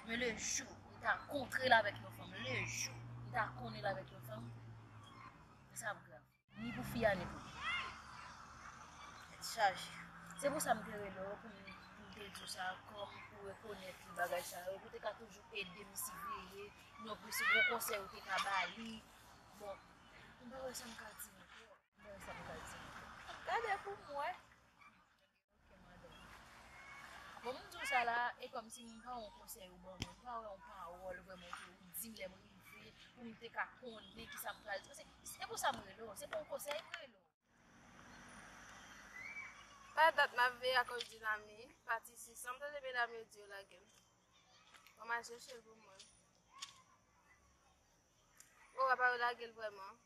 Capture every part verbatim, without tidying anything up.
Men le jou li ta kontre l avèk yon fanm, le jou li ta konnen l avèk yon fanm, sa ap grav. Ni pou fi a, ni pou li. Tèt chaje. Se pou sa m te rele w pou m, pou m te di w sa, kòm pou rekonèt li bagay sa yo, pou te ka toujou ede m siveye, non, pou si gon konsèy ou te ka ba li. Bon, m pa wè sa m ka di ankò. M pa wè sa m ka di ankò. Gade pou m wè. Ok, madanm. Bon, m di w sa la, e kòmsi m pa yon konsèy ou ban mwen, m pa wè yon pawòl vrèman ke ou di m lè m rive, pou m te ka konnen kisa m pral di. Paske se pou sa m rele w, se pou yon konsèy m rele w. Pa dat m ap veye akoz Dinami, pati sis, sa m tande medam yo di yo lage m. Bon, m al chèche l pou mwen. Ou pa yo lage l vrèman.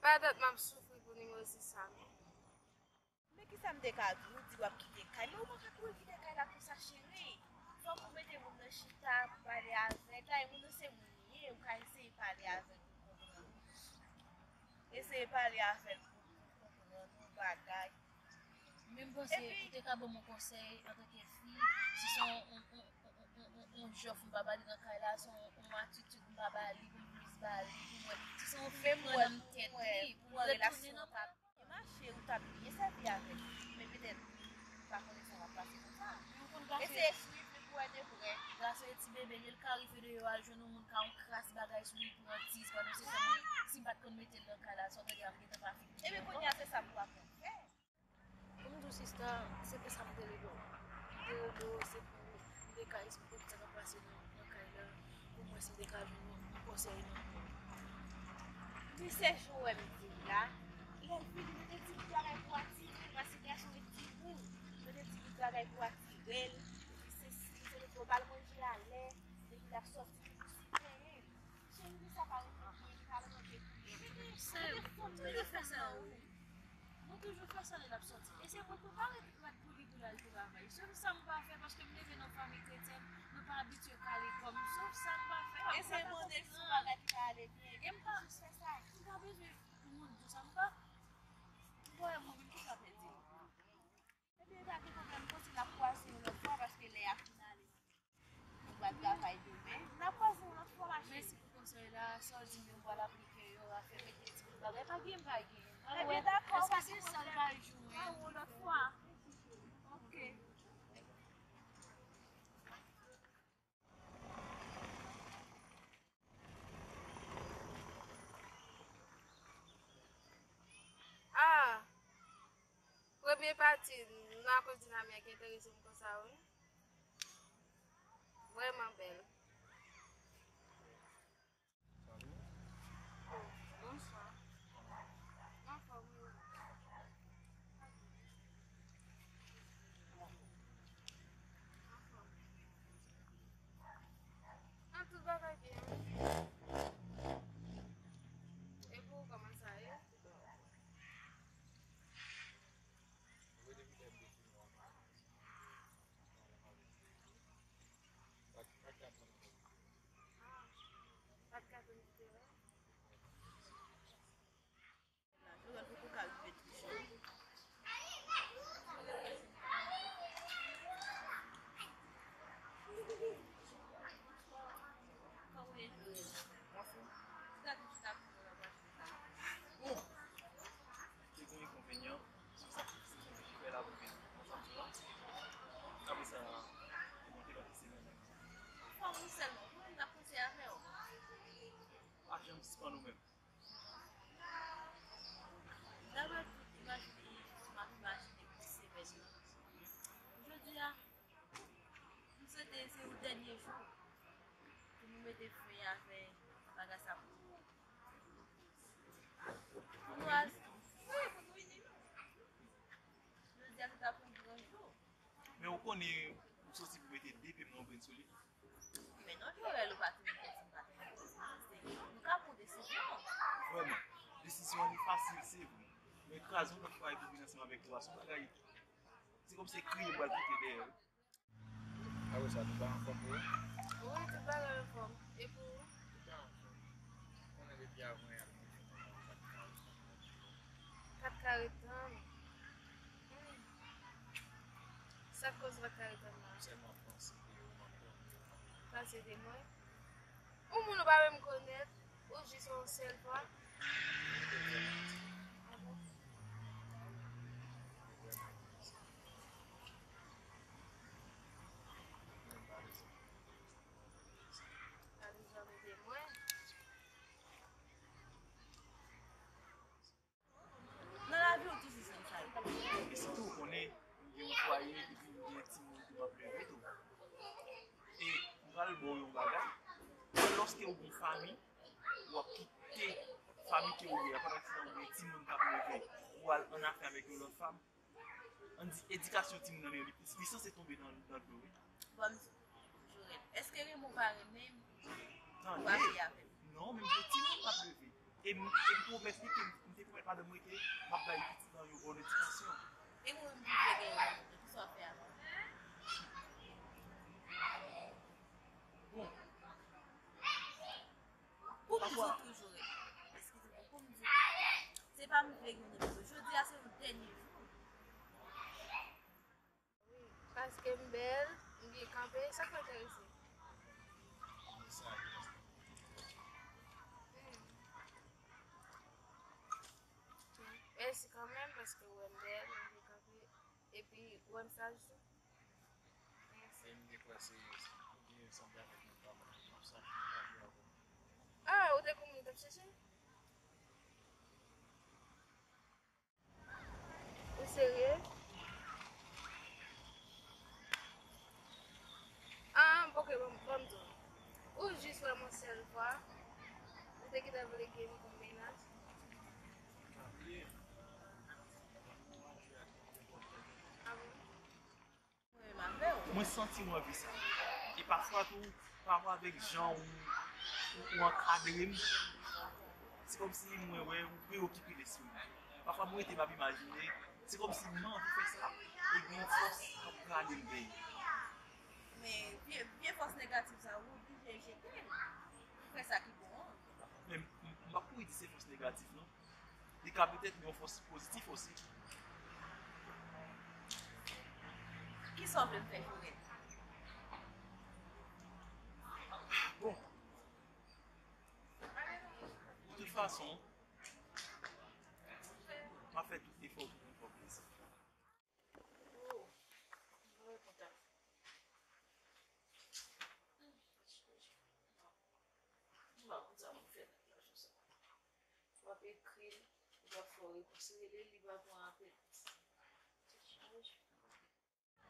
Pa dat m ap soufri pou nimewo sis sa non. Men kisa m te ka di w, ou di w ap kite kay, men ou pa ka kouri kite kay la konsa cheri. Fòk ou mete moun nan chita pou pale avèk la, e moun nan se moun li ye, ou ka eseye pale avèk li, konprann. Eseye pale avèk li pou konprann yon bagay. Men m panse ou te ka ban m yon konsèy antanke fi, si se yon, yon, yon, yon, yon, yon jòf m pa ba li nan kay la, se yon, yon atitid m pa ba li, pou m plis ba li, pou m wè si se yon fi pran nan tèt li, pou l retounen nan men m. E mache, ou t ap byen sèvi avè l. Men petèt, ou pa konnen sa k ap pase konsa. Eseye swiv li pou wè de prè. Gras e ti bebe, li, l ka rive deyò al jwenn yon moun ka yon kras bagay sou li, pran tiz, pandan se tan, si m pa t konn mete l nan kay la, sa w tande ap gentan pa fini. Ebyen, kounye a, se sa pou w aprann fè. Pou m di w, sista, se te sa m te rele w. M te rele w, se pou m te ka esplike w sa k ap pase nan, nan kay la, pou m wè si m te ka jwenn yon, yon konsèy nan men w. Misye, jan w wè m di w la, lè l vini, mete ti bout bagay pou w atire l, paske gason e timoun. Mete ti bout bagay pou w atire l, epi se si, se pou w ba l manje alè, epi l ap sòti pou l siveyen l. Cheri, li sa pa reponn mwen, li pa manje pou li. Mete fanm nan, wi. Nou toujou fè sa lè n ap sòti. E se pou tou pa ret, ret pou li pou l al travay. Sèl sa m pa fè, paske m leve nan fanmi kretyèn, nou pa abitye kale kò m. Sèl sa m pa fè. Eseye mande l si yon bagay ki pa ale byen, epi m jis fè sa. M pa bezwen pou moun di w sa, m pa, m pa wè moun menm ki ka pèdi. Ebyen, pa gen pwoblèm, konsi n ap kwaze yon lòt fwa, paske lè a fin ale. Nou pral travay demen. N ap kwaze yon lòt fwa, ma cheri. Mèsi pou konsèy la. Sa w di m yo, m pral aplike yo. Afè mete ti bout bagay, pa gen, pa gen. Ebyen, dakò, pa gen pwoblèm. Èske se sèl bagay jwenn? Yon lòt fwa. Ok. Ah! Premye pati, nan akoz Dinami a ki enterese m konsa, wi. Vrèman bèl. Oh, bonswa. M anfòm, wi. Anfòm. Nan tout bagay byen, wi. E pou ou, kòman sa ye? Ou te gen yon enkonvenyan sou sa ki fè la pou vin ansanm sou la. Apre sa, te monte lòt semèn. Fòm ou sèlman, ou menm n ap panse avè w. Pa janm sispann ou menm. Daprè tout imajine, m ap imajine pou semèn nan. Jodi a, m swete se yon dènye jou pou nou mete fen avè bagay sa pou nou. Pou nou al, wi, pou nou ini. Jodi a, se ta pou yon gran jou. Men ou konnen, ou soti pou mete de pye m nan yon grenn solid. Men non, Joel, ou pa tounen kèt, m pa tounen kèt. Nou ka pran desizyon. Vrèman, desizyon an li fasil, se vre. Men kraze yon lòt fwa epi vin ansanm avèk ou a, se yon bagay, se kòm se kriye m pral kite dèyè, wi. Apre sa, nou pa anfòm, wi? Wi, tout bagay anfòm. E pou ou? Tout bagay anfòm. Konnen depi avan yè, pa t ka ret tann. Pa t ka ret tann. Kòman w pa t ka ret anba? Sèlman panse de ou, m ap panse de ou. Panse de mwen? Yon moun ou pa menm konèt, ou jis yon sèl fwa. Ah bon? Pale janm de mwen. Nan lavi, ou toujou jwenn sa yo. E sitou ou konnen, ou gen yon fwaye, epi ou gen timoun ke w ap leve tou. E m pral ba w yon bagay. Lòske ou gen fanmi, w ap kite fanmi ke ou gen an, pandan ti tan ou gen timoun k ap leve, ou al annafè avèk yon lòt fanm. Ann di, edikasyon timoun nan, li, li sanse tonbe nan, nan dlo, wi. Bon, m di, Jorèl, èske renmen ou pa renmen m, ou pa vle avè m? Non, men m di timoun k ap leve. E m, e m pwomèt li ke m te pwomèt madanm mwen ke m ap bay pitit lan yon bòn edikasyon. E mwen menm ki vle gen yon, ki sa w ap fè avè m? Bon. Pou m di w toujou ret. Eskize mwen, pou m di w ret. Se pa m vle gen yon nimewo. Jodi a se yon dènye jou. Paske m bèl, m byen kanpe, sa k fè w enterese? Mèsi kanmenm, paske w wè m bèl, m byen kanpe, epi w wè m saj tou. Mèsi. E m te kwè se, se byen sanble avèk yon fanm, yon saj ki pa byen avè w. Ah, ou te konn moun k ap chèche? Ou serye? Ah, ok, bon, bon, m di w. Ou jis wè m yon sèl fwa. Ou te gentan vle gen m kòm mennaj. Ah bon? Mwen menm avè w. Mwen santi w anvi sa. E pafwa tou, pa rapò avèk jan ou, ou, ou ankadre m, se kòmsi mwen wè ou preyokipe lespri m. Pafwa mwen rete m ap imajine, se kòmsi m anvi fè sa, e gen yon fòs k ap rale m dèyè. Men vye, vye fòs negatif sa, ou oblije jete l pou fè sa ki bon an. Men m, m, m p ap kouri di se fòs negatif, non. Li ka petèt yon fòs pozitif osi. Kisa w vle m fè, Jorèl? Bon. De tout fason, m ap fè tout efò pou m fè w plezi. Oh, m pa wè kontak. M pa konn sa pou m fè nan lajan sa. W ap ekri l, li p ap fè w repons. Rele l, li p ap pran apèl.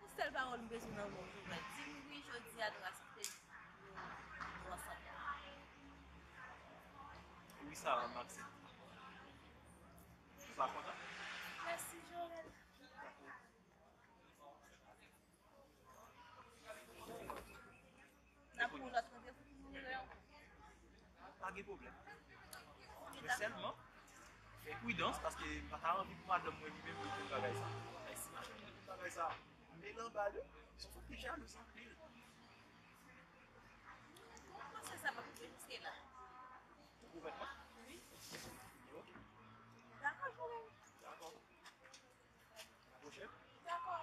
Yon sèl pawòl m bezwen nan men w, Jorèl. Di m wi, jodi a nou aksepte nou, nou ansanm. Wi, Sara, m aksepte. Ou pa kontan? Mèsi, Jorèl. N ap pran lòt randevou pou nou reyonn. Pa gen pwoblèm. Men sèlman, fè pridans, paske m pa ta anvi pou madanm mwen li menm li konn bagay sa. E si madanm mwen konn bagay sa, men l anba l, se yon fanm ki jalouz anpil. Kòman w panse sa p ap rive jiske la? Pou gouvènman? Wi. Ok. Dakò, Jorèl. Dakò. Pwochèn? Dakò.